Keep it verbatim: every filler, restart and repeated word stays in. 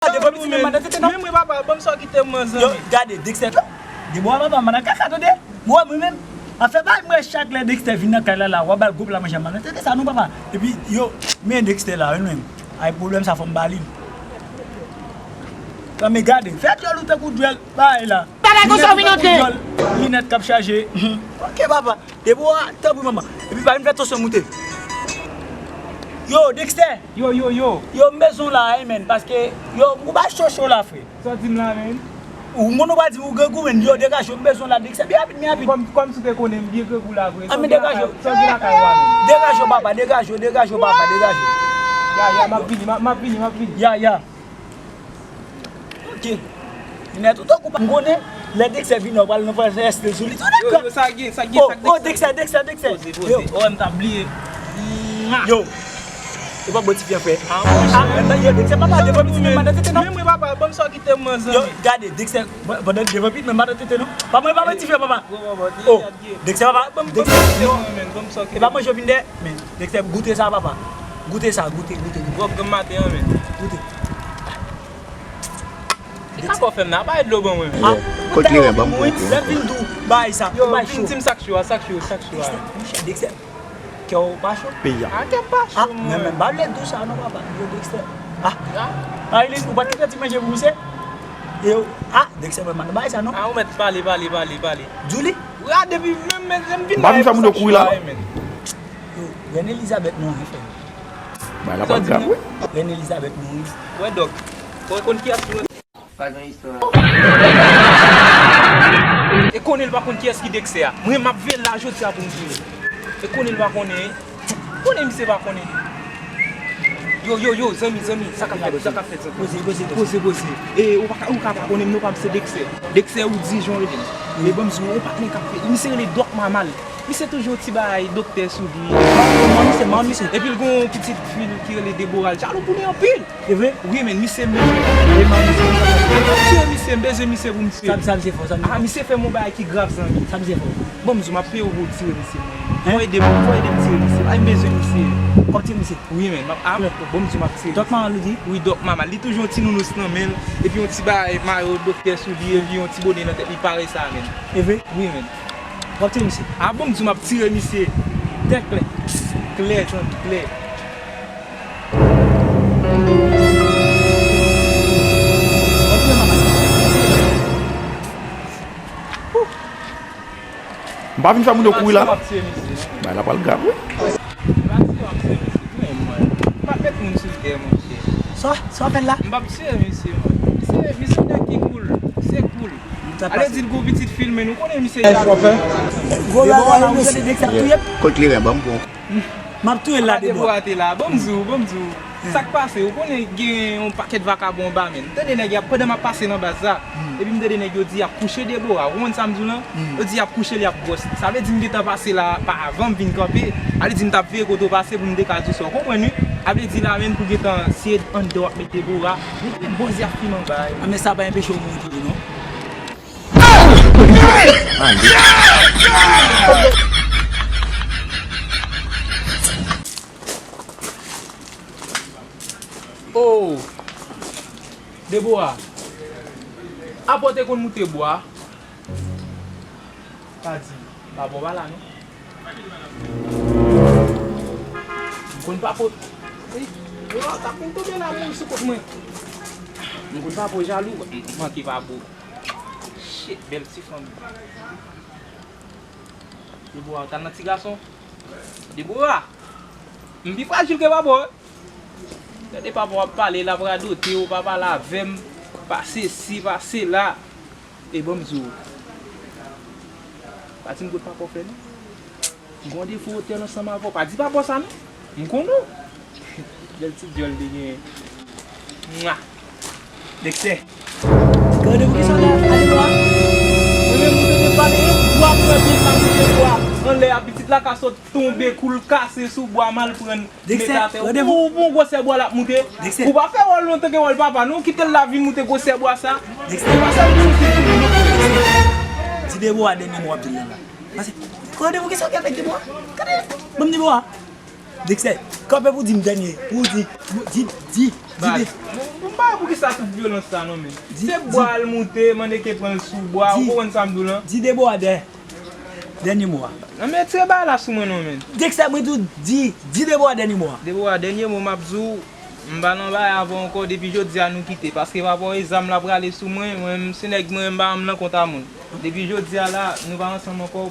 Devan pitit mwen madan tete non. Men mwen papa, ban m sa w kite m manzanmi. Yo, gade, Dexter, Debora papa, madan kaka, tande. Mwen, mwen menm, afè bay mwen chak lè Dexter vin nan kay la, la, w ap ba l gwo pla manje madan tete sa non, papa. Epi, yo, men Dexter la, wi, menm. Ay, pwoblèm sa, fò m ba li l. Nan, men gade, fè dyòl ou tankou dyòl, bay la. Bagay konsa w vin antre. Dyòl, linèt k ap chaje. Ok, papa. Debora, tanpri manman. Epi pa vin fè tansyon moute. Yo, Dexter. Yo, yo, yo. Yo, m bezwen w la, wi, menm, paske, yo, ou bay cho cho la, frè. Sa w di m la, menm? Ou konn ou pa di m ou grangou, menm. Yo, degaje w, m bezwen w la, Dexter. Byen rapid, byen rapid. Kòm, kòm si w te konnen m byen grangou la, vre. A, men degaje w. Sa w di lakay ou a, menm? Degaje w, papa, degaje w, degaje w, papa, degaje w. Ya, ya, m ap vini, m ap, m ap vini, m ap vini. Ya, ya. Ok. Linèt ou tankou pa m konnen, lè Dexter vini, w pral nan fè estil sou li. Yo, yo, sa gen, sa gen, sa gen. Oh, Dexter, Dexter, Dexter. Poze, poze. Oh, m t ap bliye. Yo. E pa bon ti fi an, frè. Ah, yo, Dexter, papa, devan pitit mwen madan tete non. Men mwen papa, ban m sa w kite m manzanmi. Yo, gade, Dexter, pandan devan pitit mwen madan tete non. Pa mwen, pa mwen ti fi an, papa. Oh, Dexter, papa, Dexter, yo. E pa manje w vin dèyè. Men, Dexter, goute sa, papa. Goute sa, goute, goute, goute. W ap granm maten an, men. Goute. Ki sa w fè m nan? Pa dlo ban mwen, men. Ah, kot kleren, ban m pran kleren. Lè vin dou, bay sa, yo, bay vin cho. Di m sa k cho a, sa k cho, sa k cho a. Dexter, monchè, Dexter, kè w pa cho? Peyi a. Ah, kè m pa cho, mwen. Ah, men, men, ba lè dou sa, non, papa. Yo, Dexter. Ah. Ah, Eileen, ou pa t kite ti manje pou misye? E yo, ah, Dexter, mwen, bay sa, non? Ah, ou mèt pale, pale, pale, pale. Julie? Wi, a, depi menm, menm, menm vin la, sa k cho a, men. Yo, Reine Elizabeth mouri, frè. Bagay la pral grav, wi. Reine Elizabeth mouri. Wè, dòk. Ou konn kiyès ki mouri? Pa gen istwa. E konnen l pa konn kiyès ki Dexter a. Mwen, m ap veye la jodi a pou m di l. E konnen l pa konnen. Konnen misye pa konnen. Yo, yo, yo, zanmi, zanmi, sa k ap fèt, sa k ap fèt, zanmi? Poze, poze, poze, poze. E, ou pa ka, ou ka pa konnen m non, pa m se Dexter. Dexter, ou di jan w rele m. E ban m di w, ou pa konnen k ap fèt. Misye rele Dòk Mamal. Misye toujou yon ti bagay doktè sou li. Manman misye, manman misye. Epi l gon pitit fi l ki rele Debora, l jalou pou li anpil. E vre? Wi, men misye menm. E manman misye. M ap tiye misye, m bezwen misye pou m tiye. Sa, sa misye fè w, sa misye fè w? Ah, misye fè m yon bagay ki grav, zanmi. Sa misye fè w? Bon, m di w, m ap peye w pou w tiye misye, mwen. Hein? Fò ede m, fò ede m tiye misye. Ay, m bezwen misye. W ap tiye misye? Wi, men, m ap, ah, bon, m di w, m ap tiye. Dòk Mamal ou di? Wi, Dòk Mamal. Li toujou yon ti nounous nan men l, epi yon ti bagay mayo doktè sou li, epi yon ti bone nan tèt li, parèy sa, men. E vre? Wi, men. W ap tiye misye? Ah, bon, m di w, m ap tiye misye. Tèt klè. Klè, tande, klè. W ap tiye Mamal. M pa vin fè moun yo kouri la non. M ap tiye misye, non. Bagay la pral grav, wi. M pa tiye, m ap tiye misye. Men mwen, m pa met moun sou tè, monchè. Sa, sa w ap fè la? M p ap tiye misye, mwen. Misye, misye nèg ki cool. Misye cool. Ale di l gon pitit filme nou. Konnen misye ya. Gwo bagay, misye te vle k ap touye m. Kot kleren, ban m pran. M ap touye l la, Debora. Debora te la. Bon, m di w, bon, m di w. Sa k pase, ou konnen gen yon pakèt vakabon anba, men. M tande nèg y ap, pandan m ap pase nan baz la, epi m tande nèg yo di y ap kouche Debora. Ou konprann sa m di w lan? Yo di y ap kouche l, y ap bwòs li. Sa vle di m gentan pase la, pa avan m vin kanpe. A vle di m t ap veye kote w pase pou m te ka di w sa w konprann, wi. A vle di la menm pou gentan, si e anndan w ap met Debora, men ki bòz y ap fime anba a yo. A, men sa pa enpeche w mouri toujou, non. Oh! Debora! Apa w te konn moute bwa? Pa di, pa bò pa la, non. M konn pa pot. Ey, yo, t ap vin tonbe la, mouri sou kont mwen. M konn pa pot jalou, m manke pa pot. Shit, bèl ti fanm. Debora, ou t al nan ti gason? Debora! M pi frajil ke papa w, wi. Gade papa w ap pale, l ap radote, ou pa pale avè m, pa sesi, pa sela. E ban m di w, pa di m kot papa w fè non. M gon defo otèl ansanm avè w, pa di papa w sa non. M konn ou. Bèl ti dyòl li genyen. Mwa. Dexter. Gade pou kisa la, ale bwa. Mwen menm ou te pale yon bwa pou mwen byen sa moute bwa. Anlè a pitit la ka sot tonbe kou l kase sou bwa mal prann. Dexter, mete atè. Ou bon gwosè bwa l ap moute. Dexter. Ou pa fè wòl lontan ke wòl papa non, kite l la vin moute gwosè bwa sa. Dexter. E pa sèl pou moute tou non. Dexter. Di Debora dènye mo w ap di l la. Pase, gade pou kisa w gen avèk Debora. Gade, ban m Debora. Dexter, kanpe pou di m dènye. Pou di, di, di. Di de- Baz, m pa wè poukisa tout vyolans sa non, men. Se bwa al moute, mande ke pran l sou bwa, ou konprann sa m di w lan? Di Debwade dènye mo a. Non, men tire bagay la sou mwen non, men. Dèkstè, mwen tou di, di Debwade dènye mo a. Debwade dènye mo m ap di w, m pa nan bagay avè w ankò, depi jodi a nou kite, paske papa w e zam la prale sou mwen, mwen menm se nèg mwen, m pa janm nan kont a moun. Depi jodi a la, nou pa ansanm ankò.